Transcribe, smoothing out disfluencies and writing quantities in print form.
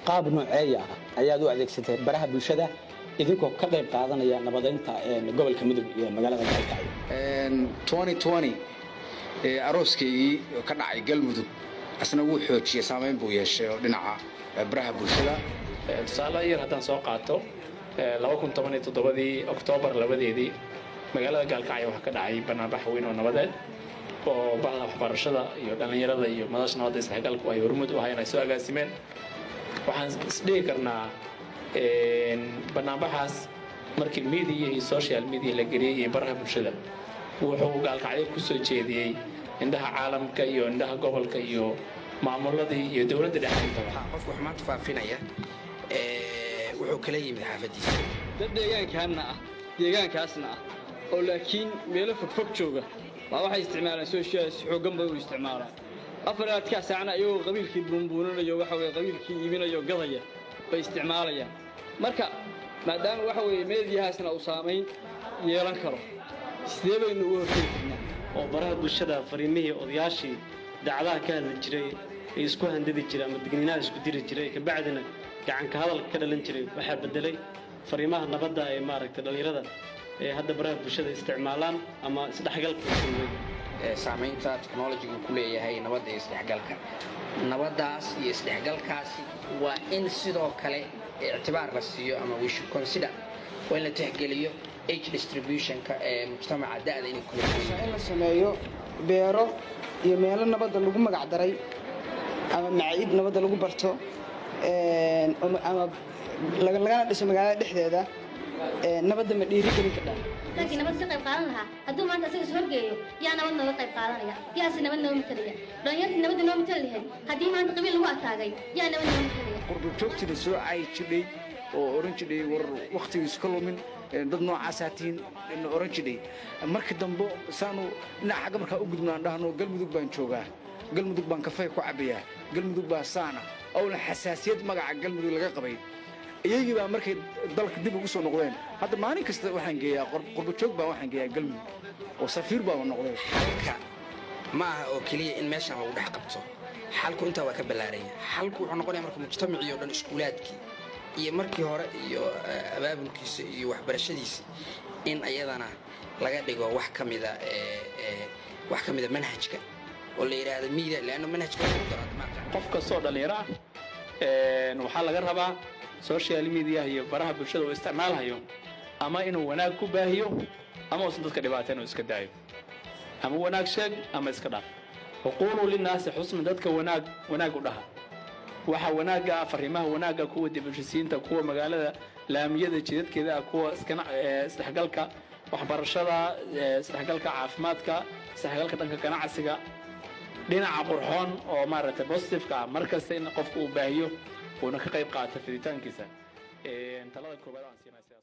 Qaab nooceeya ayaad u adeegsatay baraha bulshada idinkoo ka qayb qaadanaya nabadeynta gobolka Mudug iyo magaalada Gaalkacyo? Arooskaygii ka dhacay Galmudug asna wuu xoojiyey, saameyn buu yeeshay oo dhinaca baraha bulshada. Tusaale yar haddaan soo qaato, 2017-dii Oktoobar 2-deedii magaalada Gaalkacyo waxaa ka dhacay banaanbax weyn oo nabadeed oo bahda waxbarashada iyo dhallinyarada iyo madasha nabadda isdhexgalku ay hormuud u ahayn, ay soo agaasimeen. Waxaan isdhihi karnaa banaanbaxaas markii media iyo social media la geliyey iyo baraha bulshada, wuxuu Gaalkacyo kusoo jeediyey indhaha caalamka iyo indhaha gobolka iyo maamuladii iyo dowladda dhexe intaba. Qofka wax maanta faafinaya wuxuu kala yimid xaafadiisa. Dad deegaankaanna ah, deegaankaasna ah, oo laakiin meelo fogfog jooga baa waxay isticmaalaan social, si xooggan bay u isticmaalaan. Afaraadkaa saacna iyagoo qabiilkii buunbuuninayo, waxa weye, qabiilkii iibinayo, gadaya bay isticmaalayaan. Marka maadaama, waxa weeye, meediyahaasna uu saamayn yeelan karo, sidee baynu uga hortegi karnaa? Oo baraha bulshada fariimihii odayaashii dacdaha ka hadli jiray ee isku handadi jiray ama digniinaha isku diri jiray, kabacdina gacanka hadalka ka dhalan jiray, waxaa bedelay fariimaha nabadda ee maaragtay dhallinyarada ee hadda baraha bulshada isticmaalaan ama isdhexgalka sameeyey. Saamaynta technology-gu ku leeyahay nabadda iyo isdhexgalka, nabaddaas iyo isdhexgalkaasi waa in sidoo kale ictibaar la siiyo ama we should consider, waa in la tixgeliyo age distribution-ka ee mujtamaca, da'da inay kula In la sameeyo beero iyo meelo nabadda lagu magac daray ama macaayid nabadda lagu barto ama lagana dhiso magaalada dhexdeeda, nabadda ma dhiirigelin kardhaa? Raggii nabad ka qayb qaadan lahaa hadduu maanta asaga is horgeeyo, yaa nabad nooga qayb qaadanaya? Yaase nabad noo matalaya? Dhalinyartii nabadda noo matali lahayd haddii maanta qabiil lagu ataagay, yaa nabad noo matalaya? Qurbajoogtina soo cayi jidhay oo oran jidhay, "War wakhtiga iska lumin, dad noocaasaa tihiin," oran jidhay. Markii dambe saanu dhinaca xagga markaa u gudbnaan dhahno, "Galmudug baan joogaa, Galmudug baan kafay ku cabbayaa, Galmudug baa saana," owna xasaasiyad magaca Galmudug laga qabay. Iyagii baa markay dalka dib ugu soo noqdeen, hadda maalin kasta waxaan geeyaa qurbajoog baa, waxaan geeyaa Galmudug oo safiir baa noqday. Xalka ma aha oo keliya in meeshan lagu dhex qabto. Xalku intaa waa ka ballaaranya. Xalku wuxuu noqonaya marka mujtamacii oo dhan, iskuulaadkii iyo markii hore iyo abaabulkiisa iyo waxbarashadiisa, in ayadana laga dhigo wax ka mida manhajka oo la yidhaahdo media, leanna manhajka lagu daro. Qof kastoo dhallinyaro ah waxaa laga rabaa social media iyo baraha bulshada uu isticmaalhayo ama inuu wanaag ku baahiyo ama uusan dadka dhibaateen uu iska daayo. Ama wanaag sheeg ama iska dhaaf. وقولوا للناس حسنا, dadka wanaag wanaag u dhaha. Waxa wanaagga ah, fariimaha wanaagga, kuwa dib u heshiisiinta, kuwa magaalada laamiyada jidadkeeda ah, kuwa isdhexgalka waxbarashada, isdhexgalka caafimaadka, isdhexgalka dhanka ganacsiga, dhinaca qurxoon oo maaragtay positive-ka ah, mar kasta in qofku uu baahiyo uuna ka qayb qaato fiditaankiisa. Talada koowaad aan siinaya sidaas.